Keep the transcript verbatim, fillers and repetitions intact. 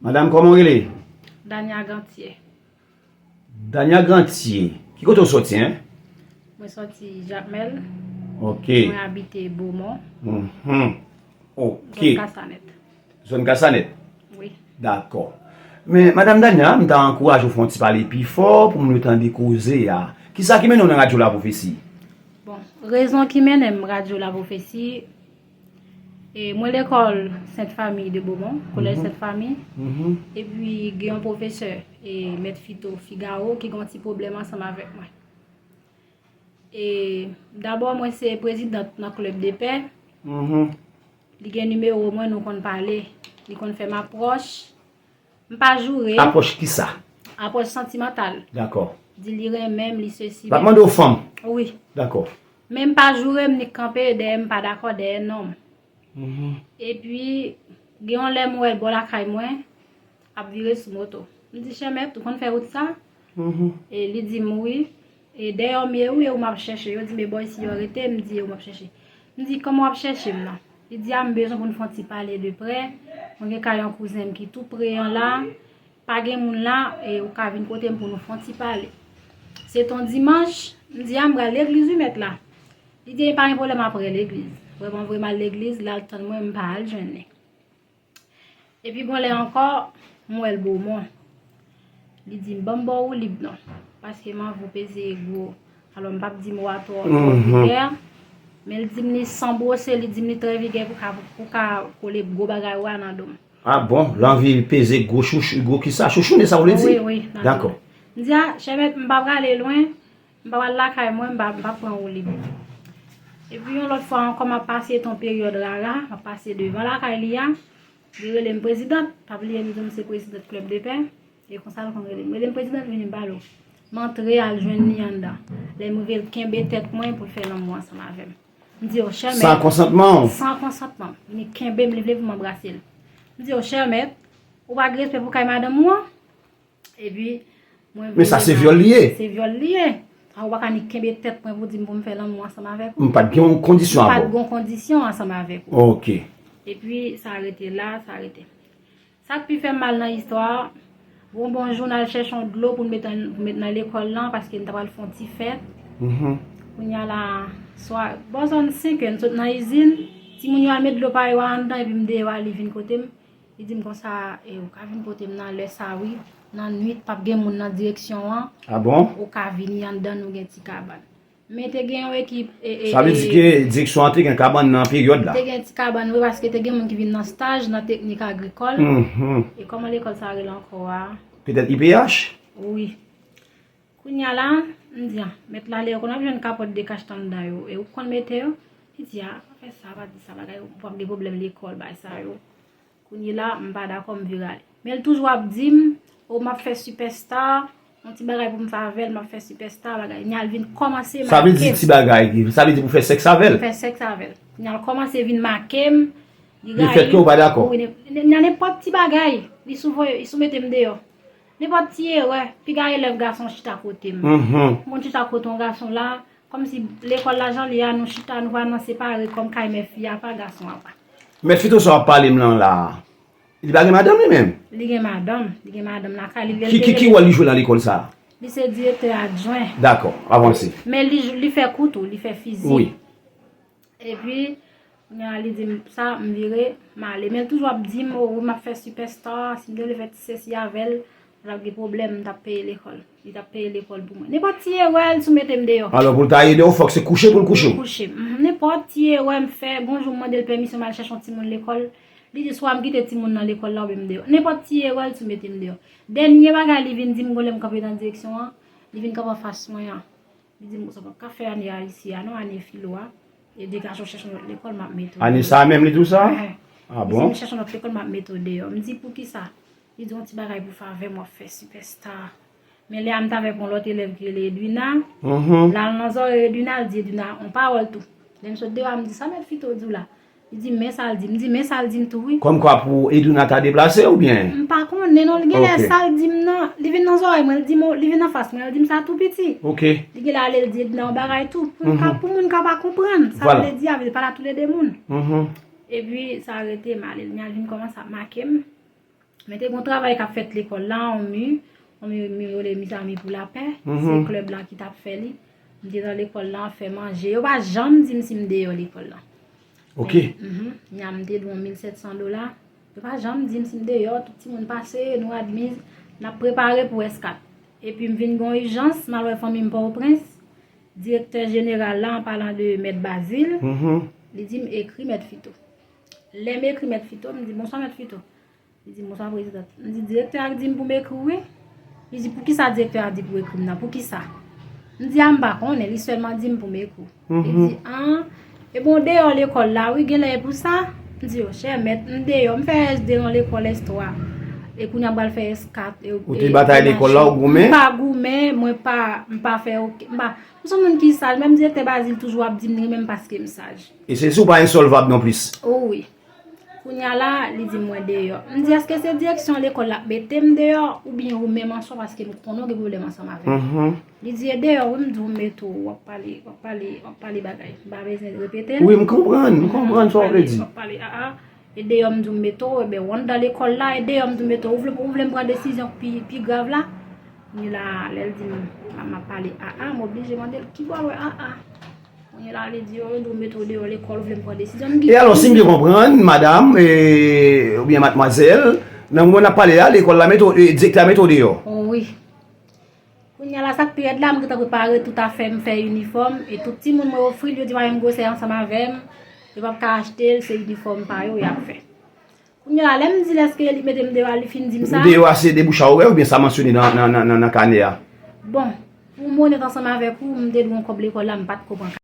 Madanm, kòman w rele? Dania Gantye. Dania Gantye. Ki kote w soti, en? Mwen soti Jakmèl. Ok. Mwen abite Bomon. Mhm. Ok. Zòn Kasanèt. Zòn Kasanèt? Wi. Dakò. Men, Madanm Dania, m ta ankouraje w fè yon ti pale pi fò pou moun yo tande koze a. Kisa ki mennen w nan Radyo Lapwofesi? Bon, rezon ki mennen m Radyo Lapwofesi, e, mwen lekòl Sent Fami de Bomon, kolèj Sent Fami, Mhm. epi gen yon pwofesè, e, Mèt Fito Figaro, ki gen yon ti pwoblèm ansanm avèk mwen. E, dabò, mwen se prezidant nan klèb de pè. Mhm. Li gen nimewo mwen, nou konn pale. Li konn fè m apwòch. M pa joure. Apwòch kisa? Apwòch santimantal. Dakò. Di li renmen m, li sesi. L ap mande w fanm? Wi. Dakò. Men m pa joure, m nik kanpe dèyè, m pa dakò dèyè nonm. Mhm. Epi, gen yon lè m wè l bò lakay mwen, ap vire sou moto. M di, "Chèmèt, ou konn fè wout sa?" Mhm. E li di m, "Wi." E dèyè m ye wi, e ou m ap chèche. Yo di, "Men bò isi yo rete," m di, "E ou m ap chèche." M di, "Kòman w ap chèche m nan?" Li di, "A, m bezwen pou n fè yon ti pale de prè. Mwen gen kay yon kouzen m ki tou pre an la. Pa gen moun la, e ou ka vin kote m pou nou fè yon ti pale." Se t on dimanch, m di, "A, m pral legliz wi, mèt la." Li di, "E pa gen pwoblèm, apre legliz." Vrèman vre, m al legliz, l al tann mwen, m pa al jwenn li. Epi gon lè ankò, m wè l Bomon. Li di m, "Ban m ba w woulib non, paske m anvi w peze gwo." Alò, m p ap di mo a twò twò Mhm. vulgè, men l di m li san bwose, li di m li trè vigè pou ka, pou ka kole gwo bagay ou a nan do m. A bon, l anvi peze gwo chouchou, gwo kisa? Chouchoune, sa w vle di? Wi, wi, nan Dakò. do m. M di, "A, chèmèt, m pa prale lwen, m pa pral lakay mwen, m pa, m pa pran woulib." Epi yon lòt fwa ankò, m ap pase ton peryòd rara, m ap pase devan lakay li a. Li rele m prezidant, pa bliye m di w m se prezidant klèb de pè. E konsa l konn rele m. Rele m prezidant, vini m pale w. M antre al jwenn li anndan. Lè m rive, l kenbe tèt mwen pou l fè lanmou ansanm avè m. M di, "O, chèmèt." San konsantman w? San konsantman m. Vini kenbe m, li vle pou m anbrase l. M di, "O, chèmèt, ou pa gen respè pou kay madanm ou an?" Epi, mwen Men sa se vyòl li ye. Se vyòl li ye. Sa ou pa ka ni kenbe tèt mwen pou di m pou m fè lanmou ansanm avèk ou. M pa t gen yon kondisyon M pa avè t w. Gen yon kondisyon ansanm avèk ou. Ok. Epi, sa rete la, sa rete. Sa k pi fè m mal nan istwa a, bon, bon jou, n al chèche yon dlo pou n met nan, pou met nan lekòl lan, paske n ta pral fè yon ti fèt. Mhm. Kounye a la, swa, bò zòn senk è, n sot nan izin, timoun yo al met dlo pa yo a anndan, epi m deyò a, li vin kote m. Li di m konsa, "E, ou ka vin kote m nan lè sa wi, nan nwit, p ap gen moun nan direksyon an. A bon? Ou ka vini anndan, nou gen ti kabann." Men te gen yon ekip, e, e, Sa vle e, di ke direksyon an te gen kabann nan peryòd la? Te gen ti kabann, wi, paske te gen moun ki vin nan staj nan teknik agrikòl. Mhm. E kòman lekòl sa rele ankò a? Petèt I P H? Wi. Kounye a la, m di, "A, mèt la, lè yo konn ap jwenn kapòt de kach anndan yo, e ou konn mete yo?" Li di, "A, pa fè sa, pa di sa, bagay, ou p ap gen pwoblèm lekòl, bagay sa yo." Kounye la, m pa dakò, m vire ale. Men l toujou ap di m, "O, m ap fè sipèsta, yon ti bagay pou m fè avè l, m ap fè sipèsta, bagay." Nya l vin kòmanse make m. Sa vle di ti bagay, sa vle di pou fè sèks avè l? M fè sèks avè l. Nya l kòmanse vin make m. Li Le fèt ke ou pa dakò? Wi, nan nenpòt ti bagay. Li sou voye, li sou mete m deyò. Nenpòt ti erè, piga elèv gason chita kote m. Mhm. Moun chita kote yon gason la, kòmsi lekòl la jan li a, nou chita, nou pa nan separe kòm kay mè fi a pa, gason a pa. Mèt Fito sa w ap pale m lan la, li pa gen madanm li menm? Li gen madanm, li gen madanm lakay li. Ki, ki, ki wòl li jwe nan lekòl sa a? Li se direktè adjwen. Dakò, avanse. Men li, li fè kou tou, li fè fizik. Wi. Epi, kounye a li di m sa, m vire, m ale. Men l toujou ap di m, "O, wi, m ap fè sipèsta, si m te vle fè ti sesi avè l, l ap gen pwoblèm, m t ap peye lekòl." Li t ap peye lekòl pou mwen. Nenpòt ti erè, l sou mete m deyò. Alò, pou l ta ede w, fòk se kouche pou l kouche w? Kouche. Mhm. Nenpòt ti erè m fè, gon jou m mande l pèmisyon, m al chèche yon timoun lekòl. Li di, "Swa m kite timoun nan lekòl la, oubyen m deyò." Nenpòt ti erè, l sou mete m deyò. Dènye bagay, li vin di m, gon lè m kanpe nan direksyon an, li vin kanpe anfas mwen an. Li di m, "Sa w p ap ka fè ane a isi a non, ane filo a. E degaje w chèche yon lòt lekòl, m ap mete w." Ane sa a menm li di w sa? Ehn. A Li di bon? m, "Chèche yon lòt lekòl, m ap mete w deyò." M di, "Poukisa?" Li di, "Yon ti bagay pou fè avè m, w ap fè sipèsta." Men lè a m t avèk yon lòt elèv ki rele Edwina. Mhm. L al nan zòrèy Edwina, l di Edwina yon pawòl tou. Lè m sot deyò a, m di, "Sa mèt Fito di w la?" Li di m, "Men sa l di m." M di, "Men sa l di m tou wi." Kòmkwa pou Edwina ta deplase oubyen? M pa konnen non, li gen lè Ok. Sa l di m nan, li vin nan zòrèy mwen, li di m, li vin anfas mwen, li di m sa tou piti. Ok. Li gen lè ale l di Edwina yon bagay tou. Pou moun ka, Mhm. Pou moun ka pa konprann sa Vwala. Vle di a, vle pale a tou le de moun. Mhm. Epi sa rete m ale, li al vin kòmanse ap make m. Men te gen yon travay k ap fèt lekòl la, yon mi, yon mi, mi yo rele Miz Ami pou Lapè. Se klèb la ki t ap fè li. M te nan lekòl la, fè manje. Yo pa janm di m si m deyò lekòl la. Ok. Mhm. Nya m te dwe yon mil sèt san dola. Yo pa janm di m si m deyò, tout timoun pase, nou admiz, n ap prepare pou S kat. Epi m vin gen yon ijans, m al wè fanmi m Pòtoprens. Direktè jeneral la, an palan de Mèt Bazil, Mhm. li di m ekri Mèt Fito. Lè m ekri Mèt Fito, m di, "Bonswa, Mèt Fito." Li di, "Bonswa, prezidant." M di, "Direktè a di m pou m ekri w, wi." Li di, "Poukisa direktè a di pou w ekri m nan? Poukisa?" M di, "A, m pa konnen, li sèlman di m pou m ekri w." Li di, "An, e bon, w deyò lekòl la, wi, genlè e pou sa." M di, "O, chè mèt, m deyò, m fè S de nan lekòl S twa. E kounye a m pral fè S kat." E, Ou te batay lekòl la, ou goumen? M pa goumen, mwen pa, m pa fè okenn, m pa, m se yon moun ki saj, menm direktè Bazil toujou ap di m li renmen m paske m saj. E se si w pa ensolvab non plis. O wi. Kounye a la, li di m mwen deyò. M di, "Èske se direksyon lekòl la ap mete m deyò, oubyen ou menm an swa, paske m konnen w gen pwoblèm ansanm avè m?" Mhm. Li di, "E deyò, wi, m di w mete w, w ap pale, w ap pale, w ap pale bagay." M pa bezwen repete l. Wi, m konprann, m konprann sa w vle di. W ap pale, a, a. E deyò, m di w mete w, ebyen, w anndan lekòl la, e deyò, m di w mete w, ou vle, ou vle m pran desizyon pi, pi grav la? Kounye a la, lè l di m, m, m ap pale, a, a, m oblije mande l, "Ki bò l wè, a, a?" Kounye a la, li di, "O, yo di w mete w deyò lekòl, ou vle m pran desizyon?" M di, E alò, si m byen konprann, madanm, e, oubyen madmwazèl, nan moman n ap pale a, lekòl la mete w, e, direktè a mete w deyò. O wi. Kounye a la, sa k pi rèd la, m gentan prepare tout afè m, fè inifòm, e tout timoun mwen ofri l, yo di pa menm gwosè ansanm avè m, yo p ap ka achte l, se inifòm pa yo y ap fè. Kounye a la, lè m di l èske li mete m deyò a, li fin di m sa. Deyò a se debouch a orè oubyen sa mansyone nan, nan, nan, nan, nan kanè a? Bon, pou m onèt ansanm avèk ou, m te dwe yon kòb lekòl la, m pa t ko pran